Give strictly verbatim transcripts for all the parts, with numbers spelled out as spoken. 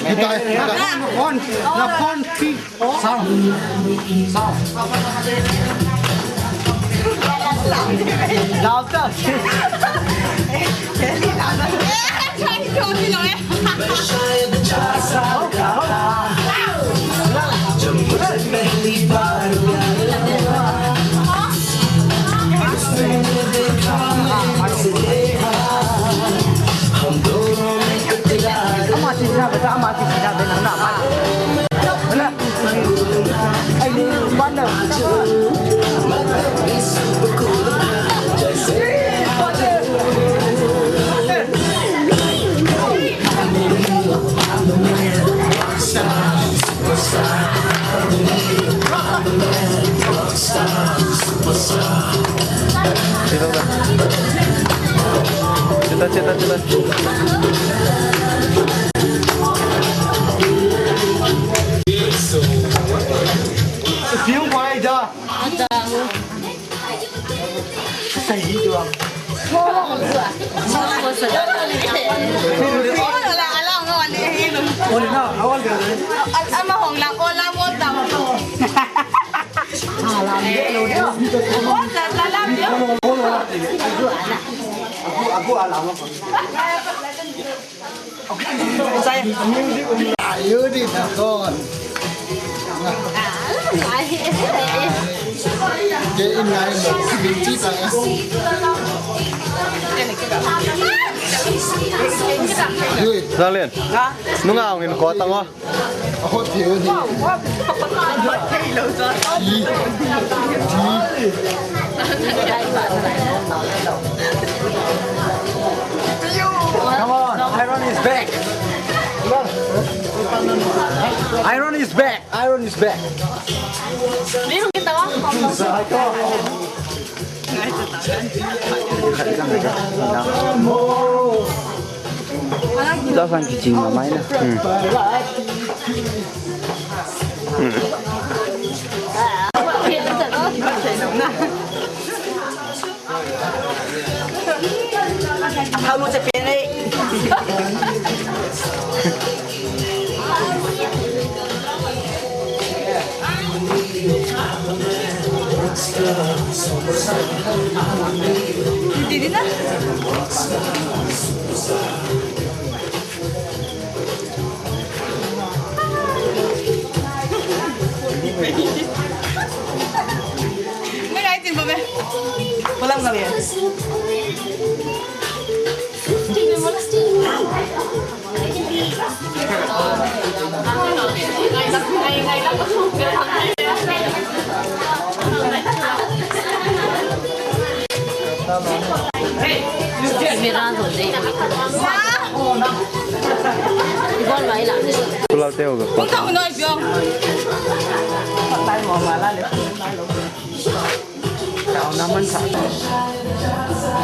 Kita, kita. Phone, na phone, pi. Sao. Sao. Doctor. Chita, chita, chita. Siung pai ja. Sai hi tu. Ayu di takon. Ke in nai mo, binti tanga. Yui. Zalen. Nunga ong in ko tango. Oh, dear, dear. Come on, Iron is back. Iron is back. Iron is back. Ita sang kiching ma mai na. Hmm. Hmm. Halu che pe nei. Didi na? Ngai tin ba me? Pulang kami. Kulal teo ga.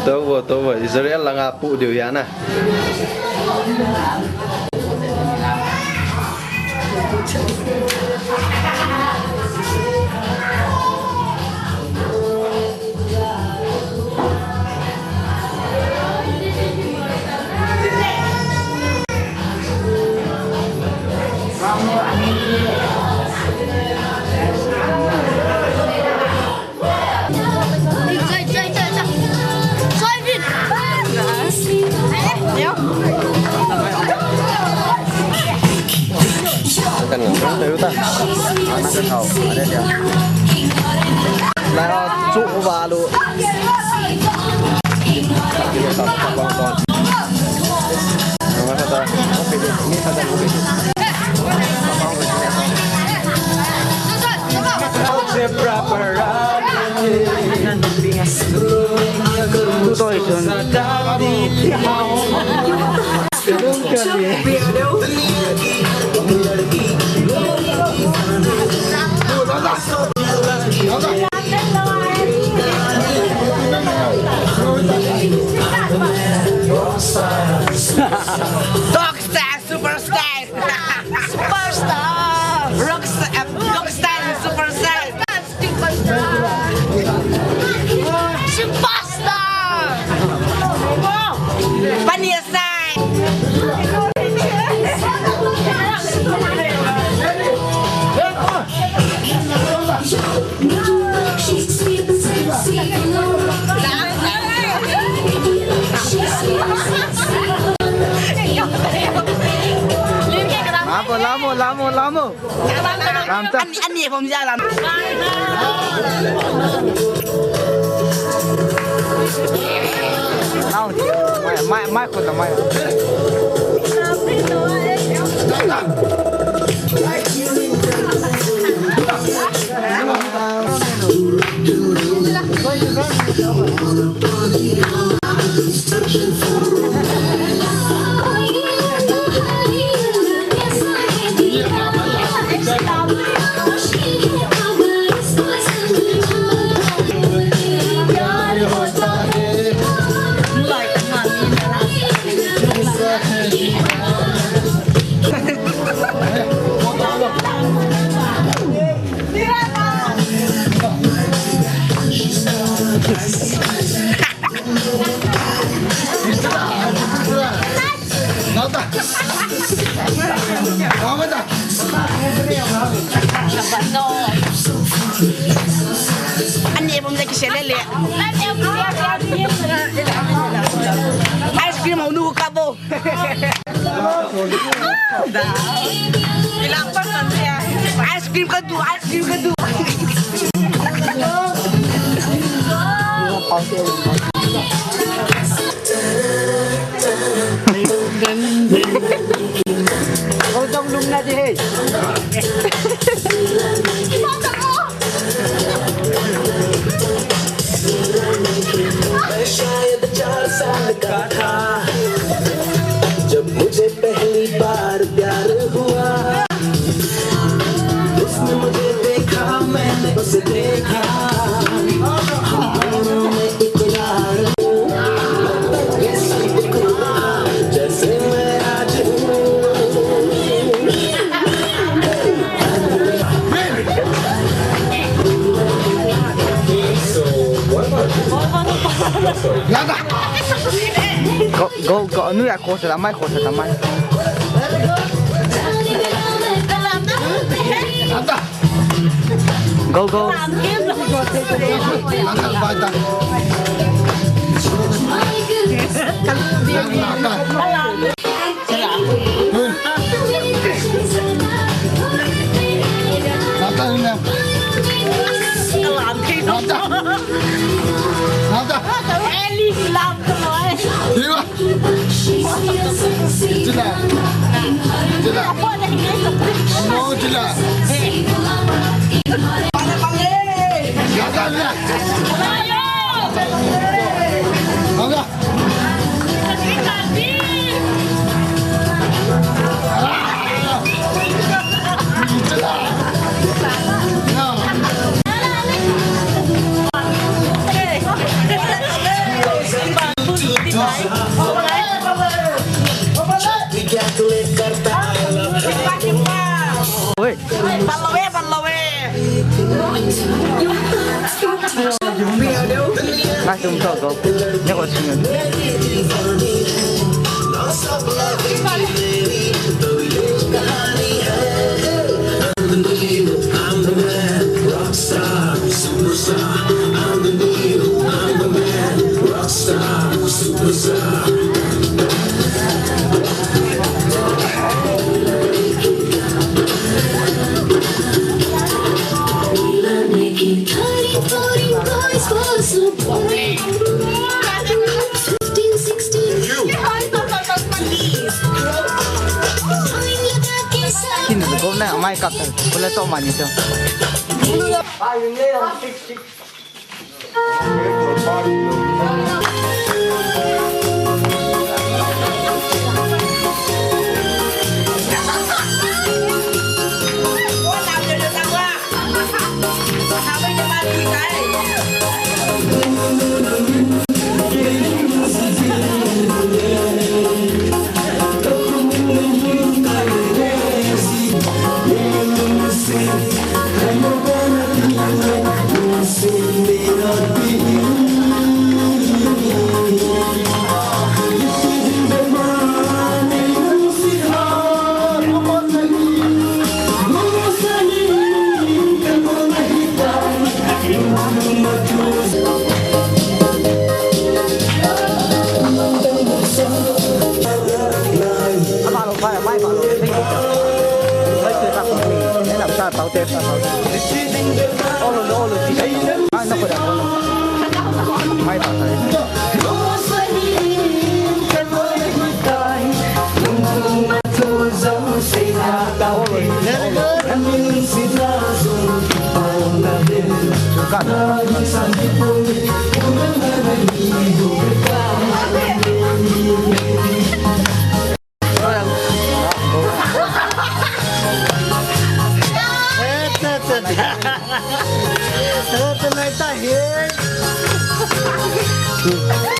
Tovo, tovo. Israel langa pu diu ya na. Kan ngam, tayo ta. Lai chu uva lu. Rockstar, superstar. Superstar. Rockstar, eh, rockstar, superstar. Superstar. Superstar. Pani asai. Lamo, lamo, lamo, lamo. Lam ta. Ani, ani, pom ja lam. Nau, mai, mai, mai, kota mai. Ani, pom ja kise lele. Ice cream, unu ka bo. Ilang pa kan siya. Ice cream ka du, ice cream ka du. Kau jong lum na di he. मैं शायद चार साल का था, जब मुझे पहली बार प्यार हुआ। उसने मुझे देखा, मैंने उसे देखा। हम दोनों में इकरार हुआ। जैसे मैं आज हूँ। Go, go, go. Anu ya, khosa ta mai, khosa ta mai. Go, go. Oi. Palawe, palawe. Mas tum to go. Nako sinu. I'm the man, rockstar, superstar. I'm the man, rockstar, superstar. Fifteen, sixteen. Please. Kin go na mai kap. Bula to mani to.